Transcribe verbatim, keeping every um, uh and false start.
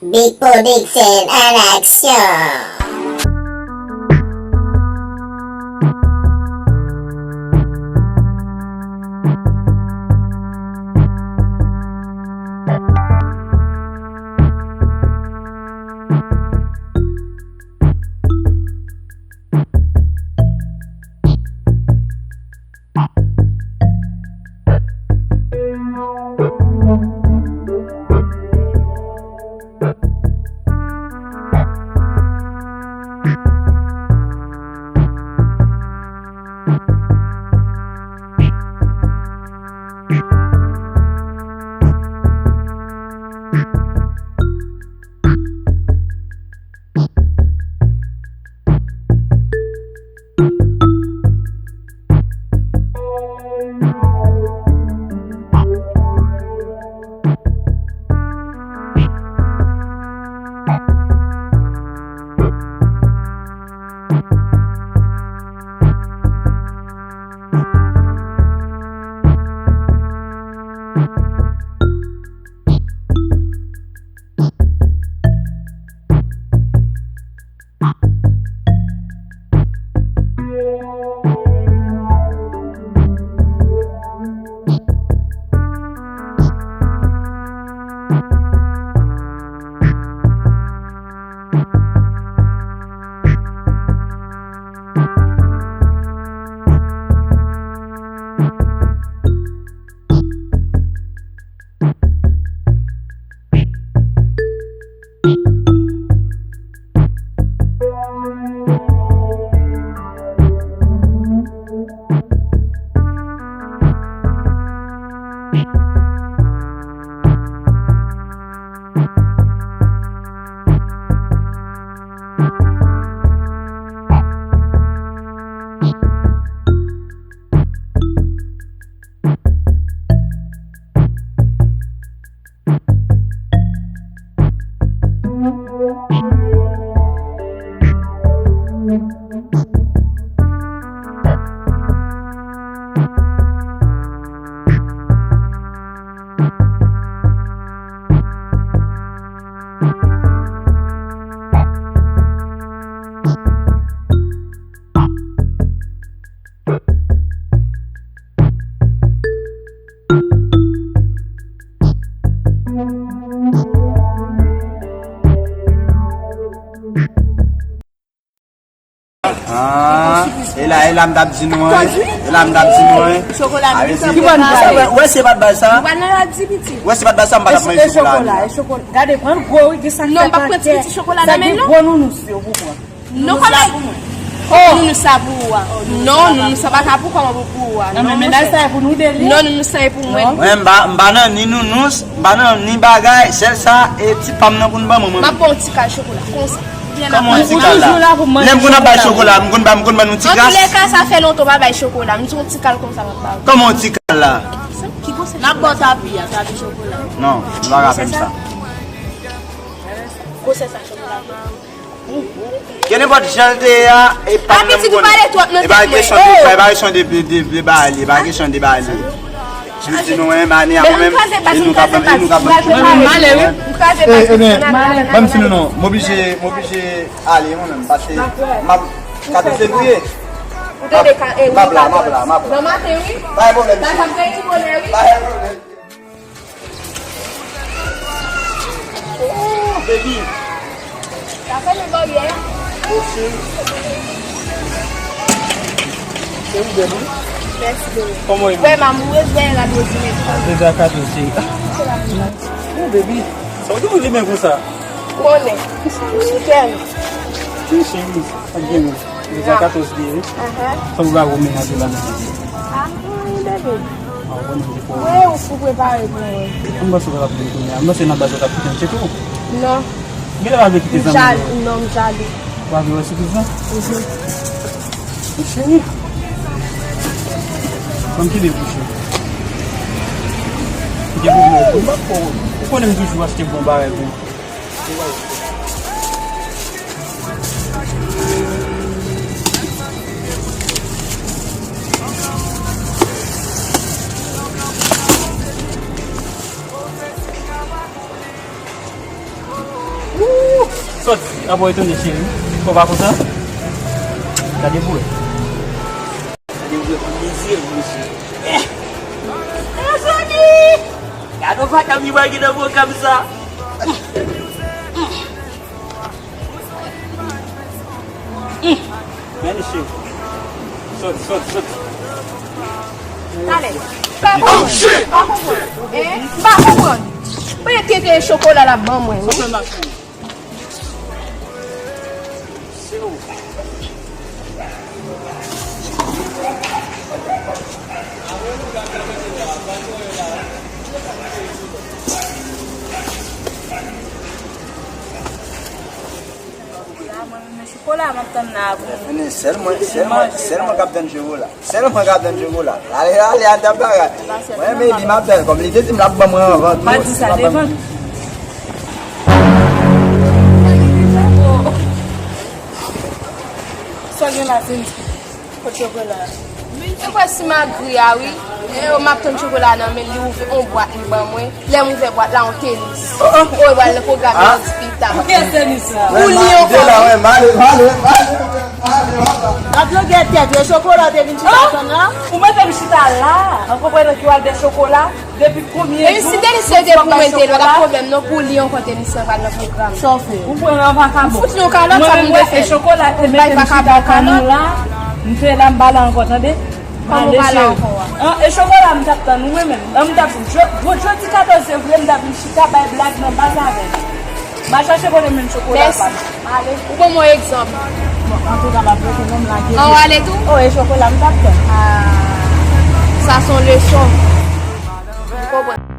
Big Production en action. Ah, e la, e la m t ap di nou an. E la m t ap di nou an. Chokola. Ki bòn bay? Wè, wè, se pa t bay sa. Ou pa nan la di piti. Wè, se pa t bay sa, m pa t ap manje chokola. E chokola, e chokola. Gade, pran gwo, wi, gen sa k fèt atè. Non, m p ap pran ti piti chokola nan men nou. Sa gen gwo nounous yo pou pran. Non, pa bay. Oh, nounous sa pou ou a. Non, nounous sa pa ka pou kòman pou, pou ou a. Non, men mennaj sa e pou nou de li. Non, nounous sa e pou mwen. Mwen, m pa, m pa nan ni nounous, m pa nan ni bagay, sèl sa, e ti pa m nan pou n ban mwen, mwen. M ap ba w ti kal chokola, konsa. Kòman ti kal la? Lè m konn ap bay chokola, m konn ba, m konn ban nou ti kras. Antoulèka, sa fè lontan w pa bay chokola. M di w ti kal konsa m ap ba w. Kòman ti kal la? N ap ba w tapi a, tapi chokola. Non, m pa ka fè m sa. Gwosè sa chokola. Kenenpòt jan l te ye a, e pa menm konnen. E pa kesyon de, e pa kesyon de, de, de, de ba li, e pa kesyon de ba li. Jis di nou, en, mani a ou menm, e nou ka pran, e nou ka pran. Male, wi. E, e, men, ban m di nou non, m oblije, m oblije ale, mwen menm, paske m ap kato fevriye. M ap la, m ap la, m ap la. Pa gen pwoblèm, cheri. Pa gen pwoblèm. Oh, baby. Sa fè nan baryè. Oh, cheri. Se ou, baby? Mèsi, baby. Kòman w ye? Wè, m amourez, wè, la dozine. A trèz a katòz, cheri. Oh, baby. Sa w te pou di men konsa? Konnen. Ou sou kè m. Wi, cheri. Ap gen nou. Trèz a katòz li ye, wi. Aham. Fò m ba ou menaj ou la nan. Ah, wi, bebe. Ah, ou konnen se pou ou. Wi, ou fou prepare pou mwen. An ba sou la pou kounye a. An ba se nan ba sou la pou tcheke ou. Non. Gen lè w ap vle kite zanmi yo. Non, m jalou. W ap vle wè sipriz lan? Mhm. Cheri. Ban m kenbe pou cheri. Gen pou mwen. Ou konnen m toujou achte bon bagay pou ou. An bon, retounen, cheri. Kò pa kontan? Gade pou wè. Gade pou wè, pou mezi, mesye. Eh! Mezanmi! Gade yon vakabon ki nan pwogram sa. Men, cheri. Sòti, sòti, sòti. Talè. Pa konprann. Pa konprann. Eh? Pa konprann. Mwen tete chokola la ban mwen, wi. Chokola, m ap tann la pou. Lè fini, sèl mwen, sèl mwen, sèl mwen k ap tann chokola. Sèl mwen k ap tann chokola. Ale, ale, al tap bagay. Mwen, baby, m ap tann. Kòm li te di m l ap ban mwen anvan tou. Pa di sa devan. Sa gen la, Cindy? Kot chokola? E kwè si m a gri a, wi. E yo, m ap tann chokola nan men li, ouvri yon bwat li ban mwen. Lè m ouvè bwat la, yon tenis. Oh, oh. Oh, e pral nan pwogram nan di pita. Pou kiyès tenis la? Pou li ankò. Mwen, male, male, male, male. N ap longè tèt, e chokola te vin chita tann la? Ou mete m chita la, an konprenan ki w al de chokola, depi konbyen jou. E si tenis la te pou mwen, te pa pwoblèm non, pou li ankò tenis la pral nan pwogram. Sa w fè? Ou pran yon vakabon. Ou fout yon kalòt, sa pou m te fè? E chokola te mete m chita tann ou la, m te la m pale ankò, tande? Kòman w pale ankò a? An, e chokola m t ap tann ou, mwen menm. An, m t ap, jo-, bon, jodi katòz fevriye, m t ap vin chita bay blag nan baz avè l. M al chache kote m jwenn chokola pa m. Ale. Ou ban m yon egzanp. Bon, antouka, m ap rete non, m lage. An w ale tou? Oh, e chokola m t ap tann. Ah, sa se yon leson. M konprann.